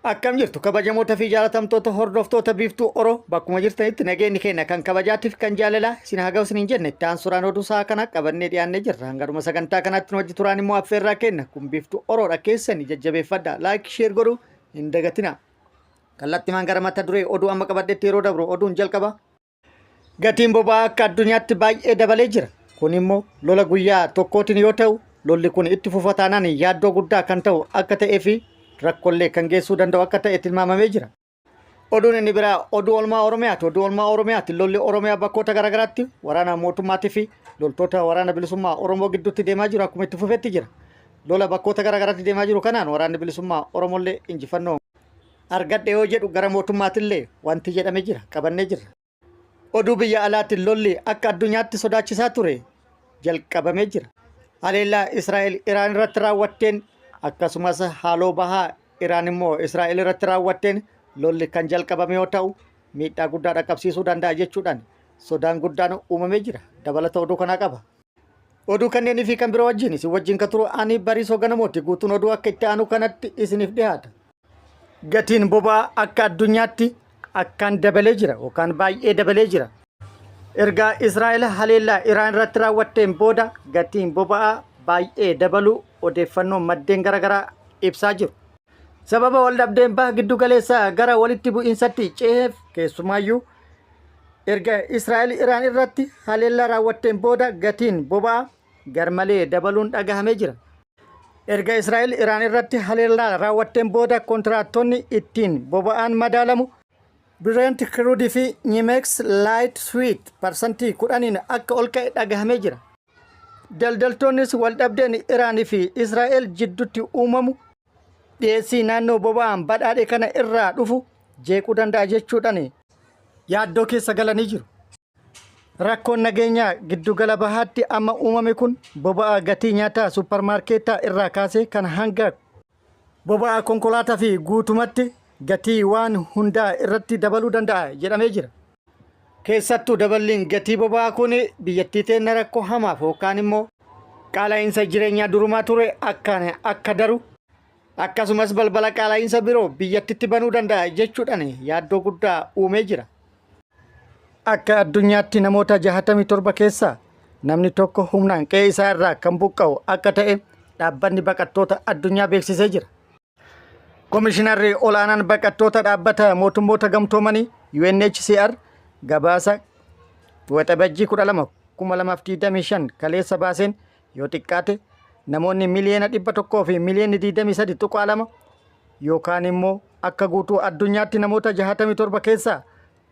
Akkam jirtu kabajamoota fi jaalatamtoota hordoftoota Biiftuu Oro, bakkuma jirtanitti nageenyi keenya kan kabajaatiif kan jaalalaa isin haa ga'u isiniin jenne. Itti aansuudhaan oduu sa'a kana qabannee dhiyaannee jirra. Hangadhuma sagantaa kanaatti nu wajji turaan immoo affeerraa kenna. Kun Biiftuu Oroodha, keessani jajjabeeffadha. Like, share godhuu hin dagatina. Kallattimaan gara mata duree oduu amma qabadhetti yeroo dabru, oduun jalqaba. Gatiin boba'aa akka addunyaatti baay'ee dabalee jira. Kun immoo lola guyyaa tokkootiin yoo ta'u, lolli kun itti fufa taanaan yaaddoo guddaa kan ta'u akka ta'ee fi rakkoollee kan geessuu danda'u akka ta'e tilmaamamee jira. Oduun inni biraa oduu oolmaa Oromiyaati. Oduu oolmaa Oromiyaati. Lolli Oromiyaa bakkoota garaagaraatti waraana mootummaatii fi loltoota Waraana Bilisummaa Oromoo gidduutti deemaa jiru akkuma itti fufetti jira. Lola bakkoota garaagaraatti deemaa jiru kanaan Waraanni Bilisummaa Oromollee injifannoo argadhe yoo jedhu, gara mootummaatillee wanti jedhame jira, qabannee jirra. Oduu biyya alaatiin lolli akka addunyaatti sodaachisaa ture jalqabamee jira. Haleellaa Israa'el Iraan irratti raawwatteen, akkasumas haaloo bahaa Iraan immoo Israa'el irratti raawwatteen lolli kan jalqabame yoo ta'u, miidhaa guddaa dhaqqabsiisuu danda'a jechuudhaan sodaan guddaan uumamee jira. Dabalata oduu kanaa qaba. Oduu kanneenii fi kan biroo wajjin isin wajjin kan turu ani Bariisoo Ganamooti. Guutuun oduu akka itti aanu kanatti isiniif dhiyaata. Gatiin boba'aa akka addunyaatti akkaan dabalee jira yookaan baay'ee dabalee jira. Erga Israa'el haleellaa Iraan irratti raawwatteen booda gatiin boba'aa baay'ee dabaluu odeeffannoon maddeen garaagaraa ibsaa jiru. Sababa waldhabdeen baha giddu galeessaa gara walitti bu'iinsatti ce'eef, keessumaayyuu erga Israa'el Iraan irratti haleellaa raawwatteen booda gatiin boba'aa garmalee dabaluun dhagahamee jira. Erga Israa'el Iraan irratti haleellaa raawwatteen booda kontiraattonni ittiin boba'aan madaalamu Brent Crude fi NYMEX Light Sweet 10%n akka ol ka'e dhagahamee jira. Daldaltoonnis waldhabdeen Iraan fi Israa'el jidduutti uumamu dhiyeessii naannoo boba'aan badhaadhe kana irraa dhufu jeequu danda'a jechuudhaan yaaddoo keessa galanii jiru. Rakkoon nageenyaa giddugala bahaatti amma uumame kun boba'aa gatii nyaataa suupparmaarkeetaa irraa kaasee kan hanga boba'aa konkolaataa fi guutumatti gatii waan hundaa irratti dabaluu danda'a jedhamee jira. Keessattuu daballiin gatii boba'aa kun biyyattii teenna rakkoo hamaaf yookaan immoo qaala'iinsa jireenyaa durumaa ture akkaan akka daru, akkasumas balbala qaala'iinsa biroo biyyattitti banuu danda'a jechuudhaan yaaddoo guddaa uumee jira. Akka addunyaatti namoota 67 keessaa namni tokko humnaan qe'ee isaa irraa kan buqqa'u akka ta'e Dhaabbanni Baqattoota Addunyaa beeksisee jira. Komishinarri olaanaan baqattoota Dhaabbata Mootummoota Gamtoomanii UNHCR gabaasa Waxabajjii 12 2025 kaleessa baaseen, yoo xiqqaate namoonni miliyoona 100 fi miliyoonni 23.2 yookaan immoo akka guutuu addunyaatti namoota 67 keessaa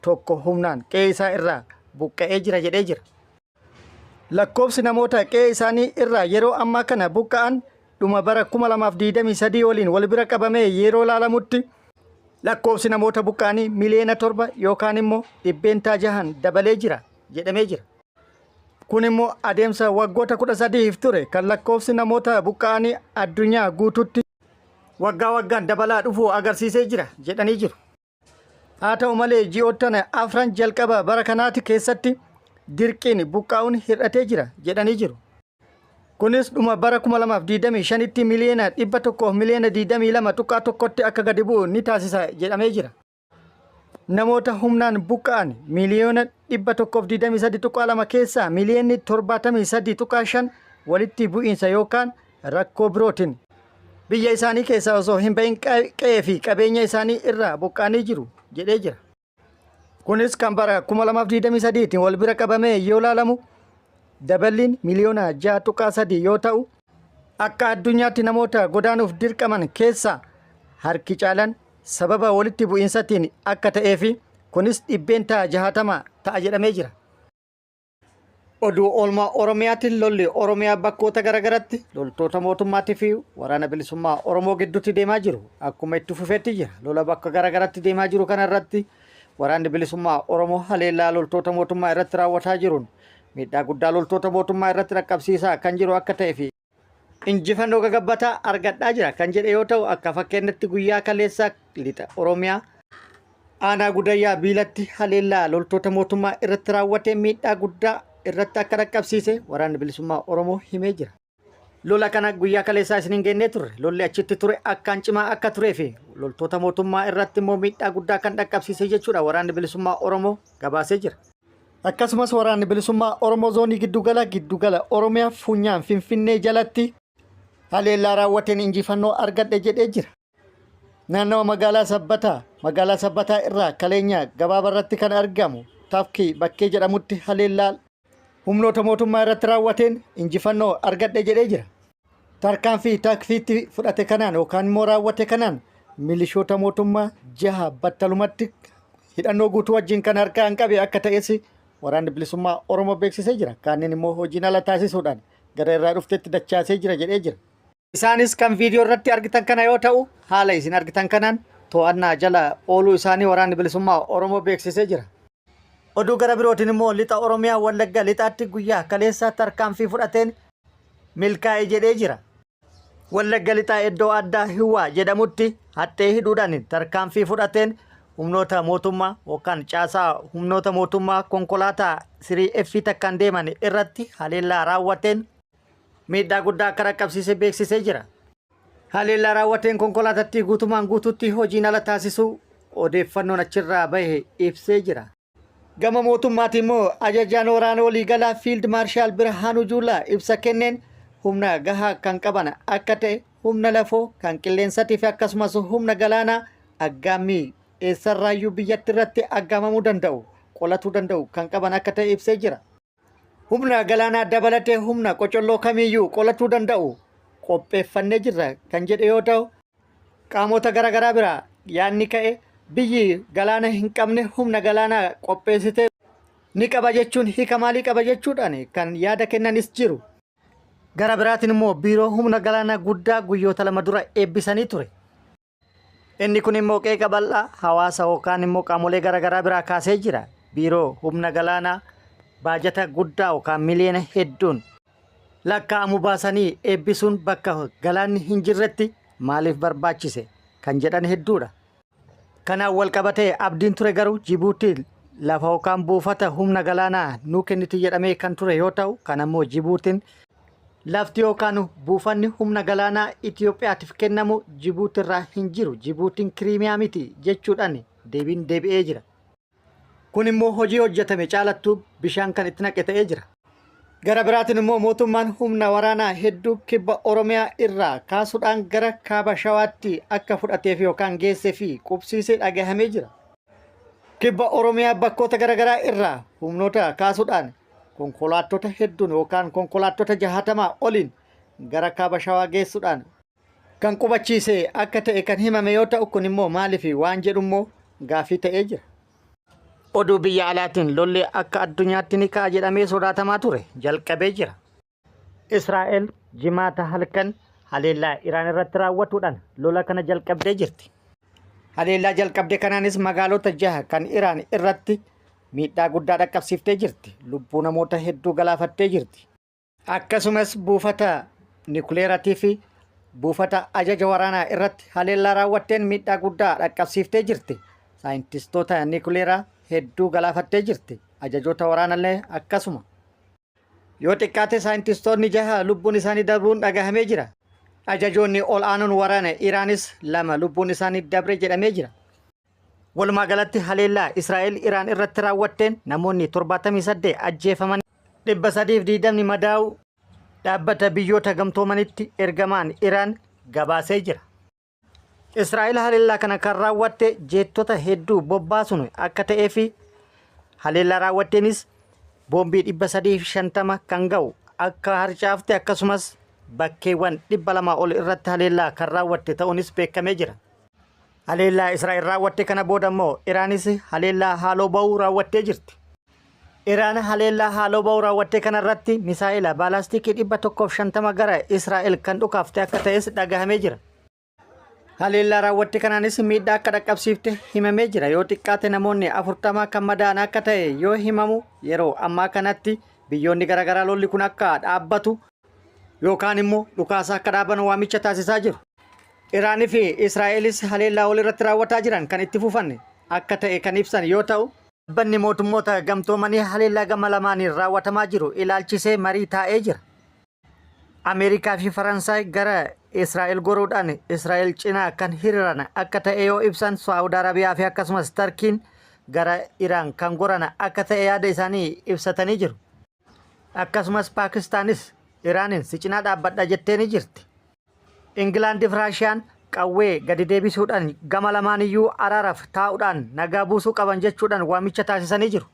tokko humnaan qe'ee isaa irraa buqqa'ee jira jedhee jira. Lakkoofsi namoota qe'ee isaanii irraa yeroo ammaa kana buqqa'an dhuma bara 2023 waliin wal bira qabamee yeroo ilaalamutti, lakkoofsi namoota buqqa'anii miliyoona 7 yookaan immoo 6% dabalee jira jedhamee jira. Kun immoo adeemsa waggoota 13f ture kan lakkoofsi namoota buqqa'anii addunyaa guututti waggaa waggaan dabalaa dhufuu agarsiisee jira jedhanii jiru. Haa ta'u malee, ji'oottan afran jalqaba bara kanaati keessatti dirqiin buqqaa'uun hir'atee jira jedhanii jiru. Kunis dhuma bara 2025tti miliyoona 100 miliyoona 22.1tti akka gadi bu'u ni taasisa jedhamee jira. Namoota humnaan buqqa'an miliyoona 123.2 keessaa miliyoonni 73.5 walitti bu'iinsa yookaan rakkoo birootiin biyya isaanii keessaa osoo hin ba'in qe'ee fi qabeenya isaanii irraa buqqa'anii jiru jedhee jira. Kunis kan bara 2023tiin wal bira qabamee yoo ilaalamu daballiin miliyoona 6.3 yoo ta'u, akka addunyaatti namoota godaanuuf dirqaman keessaa harki caalan sababa walitti bu'iinsatiin akka ta'ee fi kunis 60% ta'a jedhamee jira. Oduu oolmaa Oromiyaatiin lolli Oromiyaa bakkoota garaagaratti loltoota mootummaatii fi Waraana Bilisummaa Oromoo gidduutti deemaa jiru akkuma itti fufeetti jira. Lola bakka garaagaratti deemaa jiru kana irratti Waraanni Bilisummaa Oromoo haleellaa loltoota mootummaa irratti raawwataa jiruun miidhaa guddaa loltoota mootummaa irratti dhaqqabsiisaa kan jiru akka ta'e fi injifannoo gagabbataa argadhaa jira kan jedhe yoo ta'u, akka fakkeenyatti guyyaa kaleessaa lixa Oromiyaa aanaa Gudayyaa Biilatti haleellaa loltoota mootummaa irratti raawwatee miidhaa guddaa irratti akka dhaqqabsiise Waraanni Bilisummaa Oromoo himee jira. Lola kana guyyaa kaleessaa isiniin geennee turre. Lolli achitti ture akkaan cimaa akka turee fi loltoota mootummaa irratti immoo miidhaa guddaa kan dhaqqabsiise jechuudha waraanni bilisummaa Oromoo gabaasee jira. Akkasumas waraanni bilisummaa Oromoo zoonii giddugala giddugala Oromiyaa funyaan Finfinnee jalatti haleellaa raawwateen injifannoo argadhe jedhee jira. Naannawa magaalaa Sabbataa magaalaa Sabbataa irraa kaleenya gabaaba irratti kan argamu Tafkii bakkee jedhamutti haleellaa humnoota mootummaa irratti raawwateen injifannoo argadhe jedhee jira. Tarkaanfii takfiitti fudhate kanaan yookaan immoo raawwate kanaan milishoota mootummaa jaha battalumatti hidhannoo guutuu wajjin kan harkaan qabe akka ta'es waraanni bilisummaa Oromoo beeksisee jira. Kaanneen immoo hojiin ala taasisuudhaan gara irraa dhuftetti dachaasee jira jedhee jira. Isaanis kan viidiyoo irratti argitan kana yoo ta'u haala isin argitan kanaan to'annaa jala ooluu isaanii waraanni bilisummaa Oromoo beeksisee jira. Oduu gara birootiin immoo lixa Oromiyaa Wallagga lixaatti guyyaa kaleessaa tarkaanfii fudhateen milkaa'e jedhee jira. Wallagga lixaa iddoo addaa Hiwwaa jedhamutti haxxee hidhuudhaan tarkaanfii fudhateen humnoota mootummaa yookaan caasaa humnoota mootummaa konkolaataa sirii F takkaan deeman irratti haleellaa raawwateen miidhaa guddaa akka dhaqqabsiise beeksisee jira. Haleellaa raawwateen konkolaatattii guutumaan guutuutti hojiin ala taasisuu odeeffannoon achirraa bahe ibsee jira. Gama mootummaatiin immoo ajajaan waraana waliigalaa Fiild Maarshaal Birhaanuu Juulaa ibsa kenneen humna gahaa kan qaban akka ta'e humna lafoo kan qilleensatii fi akkasumas humna galaanaa aggaammii eessarraayyuu biyyatti irratti aggaamamuu danda'u qolatuu danda'u kan qaban akka ta'e ibsee jira. Humna galaanaa dabalatee humna qocolloo kamiiyyuu qolatuu danda'u qopheeffannee jirra kan jedhe yoo ta'u, qaamota garaagaraa biraa yaadni ka'e biyyi galaana hin qabne humna galaanaa qopheessitee ni qaba jechuun hiika maalii qaba jechuudhaan kan yaada kennanis jiru. Gara biraatiin immoo biiroo humna galaanaa guddaa guyyoota 2 dura eebbisanii ture. Inni kun immoo qeeqa bal'aa hawaasa yookaan immoo qaamolee garaagaraa biraa kaasee jira. Biiroo humna galaanaa baajata guddaa yookaan miliyoona hedduun lakkaa'amu baasanii eebbisuun bakka galaanni hin jirretti maaliif barbaachise kan jedhan hedduudha. Kanaan wal qabatee abdiin ture garuu Jibuutiin lafa yookaan buufata humna galaanaa nuu kenniti jedhamee kan ture yoo ta'u, kan ammoo Jibuutiin lafti yookaan buufanni humna galaanaa Itoophiyaatiif kennamu Jibuutirraa hin jiru, Jibuutiin Kiriimiyaa miti jechuudhaan deebiin deebi'ee jira. Kun immoo hojii hojjetame caalattuu bishaan kan itti naqe ta'ee jira. Gara biraatiin immoo mootummaan humna waraanaa hedduu kibba Oromiyaa irraa kaasuudhaan gara kaaba Shawaatti akka fudhateef yookaan geessee fi qubsiisee dhagahamee jira. Kibba Oromiyaa bakkoota garaagaraa irraa humnoota kaasuudhaan konkolaattota hedduun yookaan konkolaattota jahaatamaa oliin gara kaaba Shawaa geessuudhaan kan qubachiise akka ta'e kan himame yoo ta'u kun immoo maaliif waan jedhu immoo gaafii ta'ee jira. Oduu biyya alaatiin lolli akka addunyaatti ni ka'a jedhamee sodaatamaa ture jalqabee jira. Israa'el jimaata halkan haleellaa Iraan irratti raawwatuudhaan lola kana jalqabdee jirti. Haleellaa jalqabde kanaanis magaalota jaha kan Iraan irratti miidhaa guddaa dhaqqabsiiftee jirti. Lubbuu namoota hedduu galaafattee jirti. Akkasumas buufata nikuleeratii fi buufata ajaja waraanaa irratti haleellaa raawwatteen miidhaa guddaa dhaqqabsiiftee jirti. Saayintistoota nikuleeraa hedduu galaafattee jirti. Ajajoota waraanallee akkasuma. Yoo xiqqaate saayintistoonni jaha lubbuun isaanii darbuun dhagahamee jira. Ajajoonni ol aanoon waraana Iraanis lama lubbuun isaanii dabre jedhamee jira. Walumaa galatti haleellaa Israa'el Iraan irratti raawwatteen namoonni 78 ajjeefaman 320 madaa'uu dhaabbata biyyoota gamtoomanitti ergamaan Iraan gabaasee jira. Israa'el haleellaa kana kan raawwatte jeettota hedduu bobbaasuun akka ta'ee fi haleellaa raawwatteenis boombii 350 kan ga'u akka harcaafte akkasumas bakkeewwan 200 ol irratti haleellaa kan raawwatte ta'uunis beekamee jira. Haleellaa Israa'el raawwatte kana booda immoo Iraanis haleellaa haaloo ba'uu raawwattee jirti. Iraan haleellaa haaloo ba'uu raawwatte kana irratti misaa'ela baalaastikii 150 gara Israa'el kan dhukaafte akka ta'es dhagahamee jira. Haleellaa raawwatte kanaanis miidhaa akka dhaqqabsiifte himamee jira. Yoo xiqqaate namoonni 40 kan madaa'an akka ta'e yoo himamu yeroo ammaa kanatti biyyoonni garaagaraa lolli kun akka dhaabbatu yookaan immoo dhukaasa akka dhaaban waamicha taasisaa jiru. Iraanii fi Israa'elis haleellaa walirratti raawwataa jiran kan itti fufan akka ta'e kan ibsan yoo ta'u, dhaabbanni mootummoota gamtoomanii haleellaa gama lamaaniin raawwatamaa jiru ilaalchisee marii taa'ee jira. Ameerikaa fi Faransaay gara Israa'el goruudhaan Israa'el cinaa kan hiriiran akka ta'e yoo ibsan Saa'ud Arabiyaa fi akkasumas Tarkiin gara Iraan kan goran akka ta'e yaada isaanii ibsatanii jiru. Akkasumas Paakistaanis Iraaniin si cinaa dhaabbadha jettee ni jirti. Ingilaandii fi Raashiyaan qawwee gadi deebisuudhaan gama lamaaniyyuu araaraaf taa'uudhaan nagaa buusuu qaban jechuudhaan waamicha taasisanii jiru.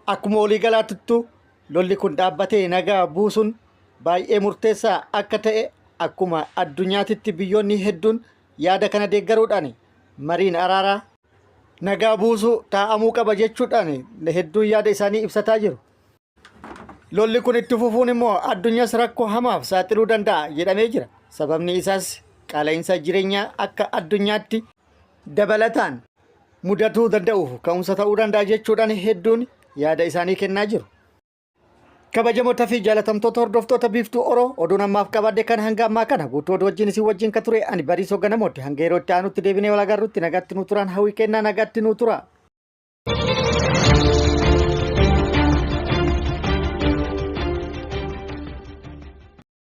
Akkuma waliigalaatittuu lolli kun dhaabbatee nagaa buusuun baay'ee murteessaa akka ta'e akkuma addunyaatitti biyyoonni hedduun yaada kana deeggaruudhaan mariin araaraa nagaa buusuu taa'amuu qaba jechuudhaan hedduun yaada isaanii ibsataa jiru. Lolli kun itti fufuun immoo addunyaas rakkoo hamaaf saaxiluu danda'a jedhamee jira. Sababni isaas qaala'insa jireenyaa akka addunyaatti dabalataan mudatuu danda'uuf ka'umsa ta'uu danda'a jechuudhaan hedduun yaada isaanii kennaa jiru. Kabajamoota fi jaalatamtoota hordoftoota Biiftuu Oro oduun ammaaf qabadhe kan hanga ammaa kana guutuu oduu wajjin isin wajjin ka ture ani Bariisoo Ganamooti. Hanga yeroo itti aanutti deebinee wal agarrutti nagaatti nu turaan hawwii kennaa nagaatti nu tura.